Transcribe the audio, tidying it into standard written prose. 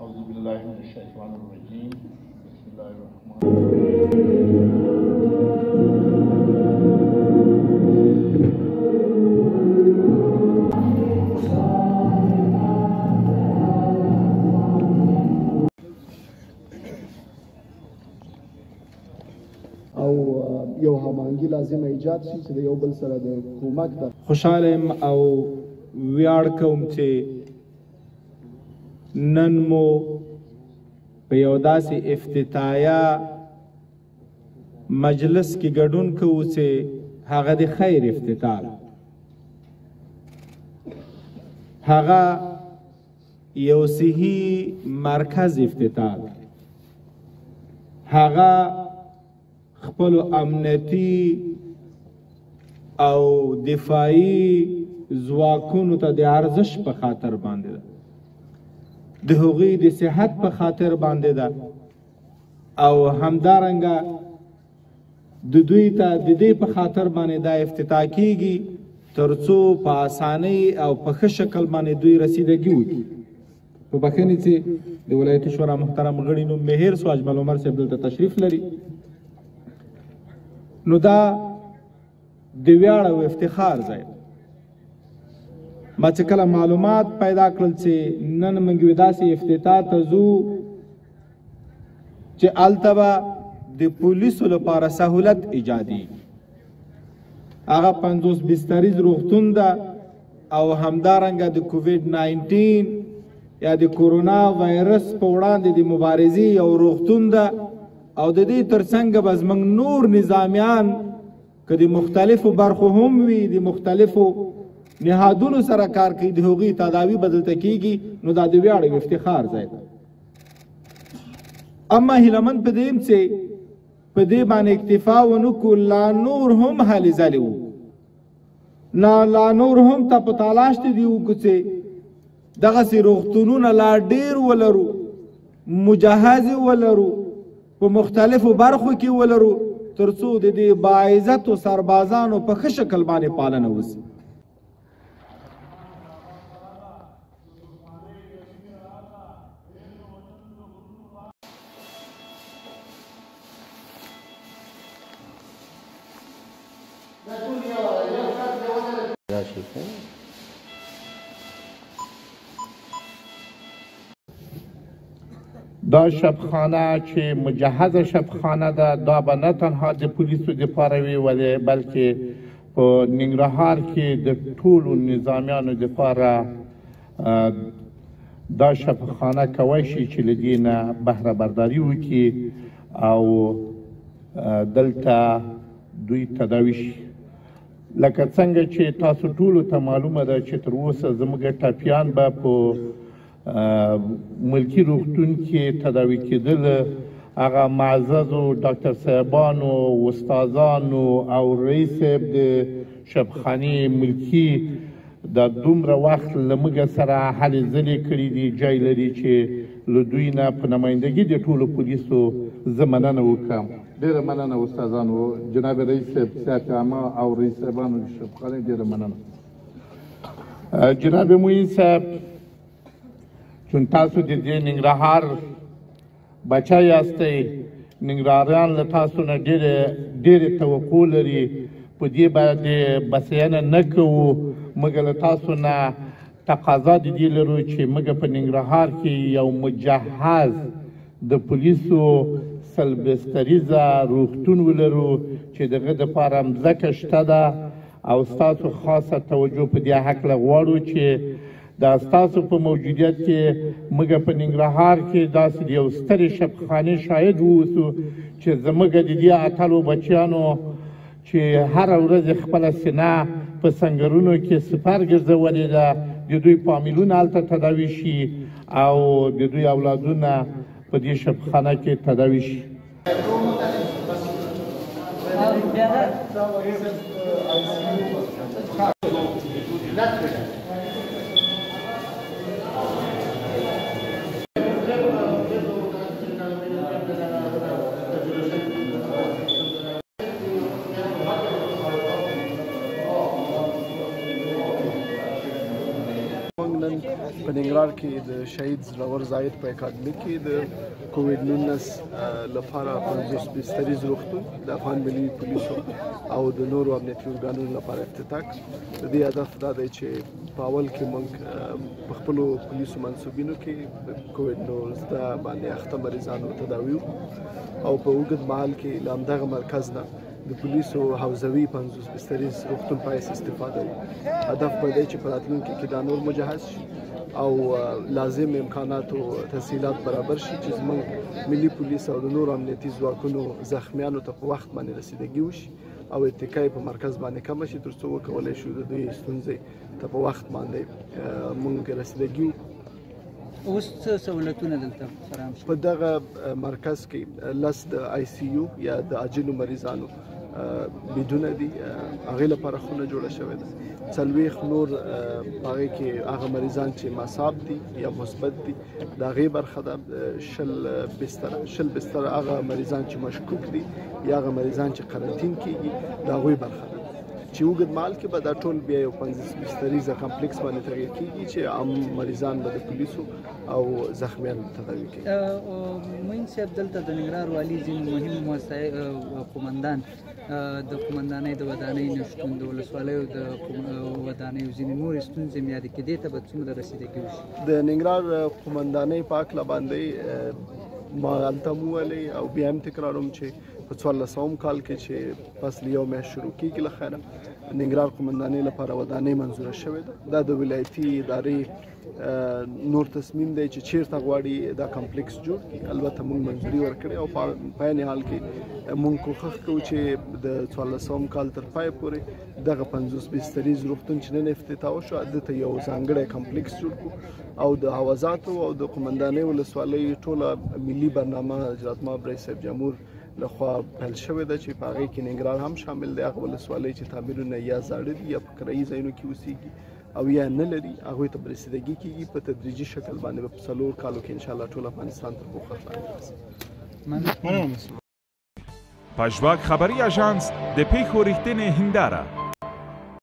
اعوذ بالله من الشیطان الرجیم، بسم الله الرحمن الرحیم. او یو هماهنګي لازمه ایجاد شي چې د یو بل سره د کومک ده. خوشحاله یم او ویاړ کوم چې نن مو په یو داسې افتتاحیه مجلس کې ګډون کوو چې هغه د خیر افتتاح ده. هغه یو صحي مرکز افتتاح ده. هغه خپل امنیتي او دفاعي ځواکونو ته د ارزش په خاطر باندې ده، د هغوی د صحت په خاطر باندې ده، او همدارنګه د دوی ته د دې په خاطر باندې دا افتتاح کیږي ترڅو په اسانۍ او په ښه شکل باندې دوی رسیدګي وکړي. په بخښنې چې د ولایتي شورا محترم غړي نوم مې هېر سو، اجمل عمر صاحب دلته تشریف لري. نو دا د ویاړ او افتخار ځای. ما چې کله معلومات پیدا کړل چې نن موږ یو داسې افتتاح ته ځو چې هلته به د پولیسو لپاره سهولت ایجادیږي، هغه 50 بستریز روغتون ده او همدارنګه د کووید 19 یا د کورونا وایرس په وړاندې د مبارزې یو روغتون ده، او د دې ترڅنګ به زموږ نور نظامیان که د مختلفو برخو هم وي، د مختلفو نهادونو سره کار کوي، د هغوی تداوي به دلته کیږي. نو دا د ویاړ او افتخار ځای ده. اما هیله مند په دې یم چې په دې باندې اکتفا ونه کړو، لا نور هم هلې ځلې وکړو، لا نور هم ته په تلاش دي وکړو چې دغسې روغتونونه لا ډېر ولرو، مجهز ولرو، په مختلفو برخو کې ولرو، ترڅو د دې باعزتو سربازانو په ښه شکل باندې پالنه وسي. دا شفخانه چې مجهزه شفخانه ده، دا به نه تنها د پولیسو دپاره وي، ولې بلکې په ننګرهار کې د ټولو نظامیانو دپاره دا شفخانه کوی شي چې له دې نه بهره برداري وکړي او دلته دوی تداوي شي. لکه څنګه چې تاسو ټولو ته معلومه ده چې تر اوسه زموږ ټپیان به په ملکی روغتون کې تداوي کېدل، هغه معززو ډاکټر صاحبانو، استادانو او رئیس صاحب د شفخانې ملکی دا دومره وخت له موږ سره هلې ځلې کړې دي، جای لري چې له دوی نه په نمایندګي د ټولو پولیسو زه مننه وکړم. ډېره مننه استادانو، جناب رئیس صاحب صحت عامه او رئیس صاحبانو د شفخانې ډېره مننه. جناب معین صاحب، چون تاسو د دې ننګرهار بچا یاستئ، ننګرهاریان له تاسو نه ډېرې توقع لري، په دې باندې بسینه نه کوو. موږ له تاسو نه تقاضا د دې لرو چې موږ په ننګرهار کې یو مجهز د پولیسو 100 بستریزه روغتون ولرو چې د هغه دپاره مځکه شته ده، او ستاسو خاصه توجه په دې هکله غواړو چې دا ستاسو په موجودیت کې موږ په ننګرهار کې داسې د یو سترې شفخانې شاهد واوسو چې زموږ د دې اتلو بچیانو چې هره ورځ خپله سینه په سنګرونو کې سپر ګرځولې ده، د دوی فامیلونه هلته تداوي شي او د دوی اولادونه په دې شفخانه کې تداوي شي. نن په په ننګرهار کې د شهید زړور زاهد په اکاډمي کې د کووید 19 لپاره 50 بستریز روغتون د افغان ملي پولیسو او د نورو امنیتي ارګانونو لپاره افتتاح کړ. د دې هدف دا دی چې په اول کې موږ په خپلو پولیسو منسوبینو کې د کووید 19 باندې اخته مریضانو تداوي وکړو او په اوږد مهال کې له همدغه مرکز نه د پولیسو حوزوي 50 بستریز روغتون په حیث استفاده وکړو. هدف به دی چې په راتلونکي کې دا نور مجهز شي او لازم امکانات او تسهیلات برابر شي چې زموږ ملي پولیس او د نورو امنیتي ځواکونو زخمیانو ته په وخت باندې رسیدګي وشي او اتکا یې په مرکز باندې کمه شي، تر څو وکولی شو د دوی ستونزې ته په وخت باندې موږ رسیدګي وکړو. اوس څه سهولتونه دلته فراهم شول؟ په دغه مرکز کې 10 د آی سی یو یا د عاجلو مریضانو بیدونه دي، هغې لپاره خونه جوړه شوې ده. 40 نور په هغې کې هغه مریضان چې مصاب دي یا مثبت دي د هغې برخه ده. 20 بستره هغه مریضان چې مشکوک دي یا هغه مریضان چې قرنطین کیږي د هغوی برخه ده، چې اوږد مهال کې به دا ټول بیا یو 50 بستریزه کمپلیکس باندې تغیر کیږي چې عام مریضان به د پولیسو او زخمیان تداوي کوي. معین صاحب، دلته د ننګرهار والي ځینې مهم قومندان د قومندانۍ د ودانۍ نشتون، د ولسوالیو د ودانیو ځینې نورې ستونزې هم یادې کړې، دې ته به څومره رسیدګي وشي؟ د ننګرهار قومندانۍ په هکله باندې ما هلته هم وویلې او بیا هم تکراروم چې په 14 کال کې چې پس له یو میاشت شروع کېږي له خیره ننګرهار قومندانۍ لپاره ودانۍ منظوره شوې ده. دا د ولایتي ادارې نور تصمیم دی چې چیرته غواړي دا کمپلیکس جوړ کړي. البته موږ منظوري ورکړې او په عین حال کې موږ کوښښ کوو چې د 14 کال تر پای پورې دغه 50 بستریز روغتون چې نن افتتاح وشو ده ته یو ځانګړی کمپلیکس جوړ کړو او د حوزاتو او د قومندانۍ ولسوالۍ ټوله ملي برنامه جلالتمآب رئیس صاحب جمهور لخوا پیل شوې ده چې په هغې کې ننګرهار هم شامل دی. هغه ولسوالۍ چې تعمیرونه یا زاړه دي یا په کرایي ځایونو کې اوسېږي او یا نه لري هغوی ته به رسیدګي کېږي. په تدریجي شکل باندې به په 4 کالو کې انشاءالله ټول افغانستان تر پوښښ لاندې راځي. پژواک خبري اژانس د پېښو رښتینې هنداره.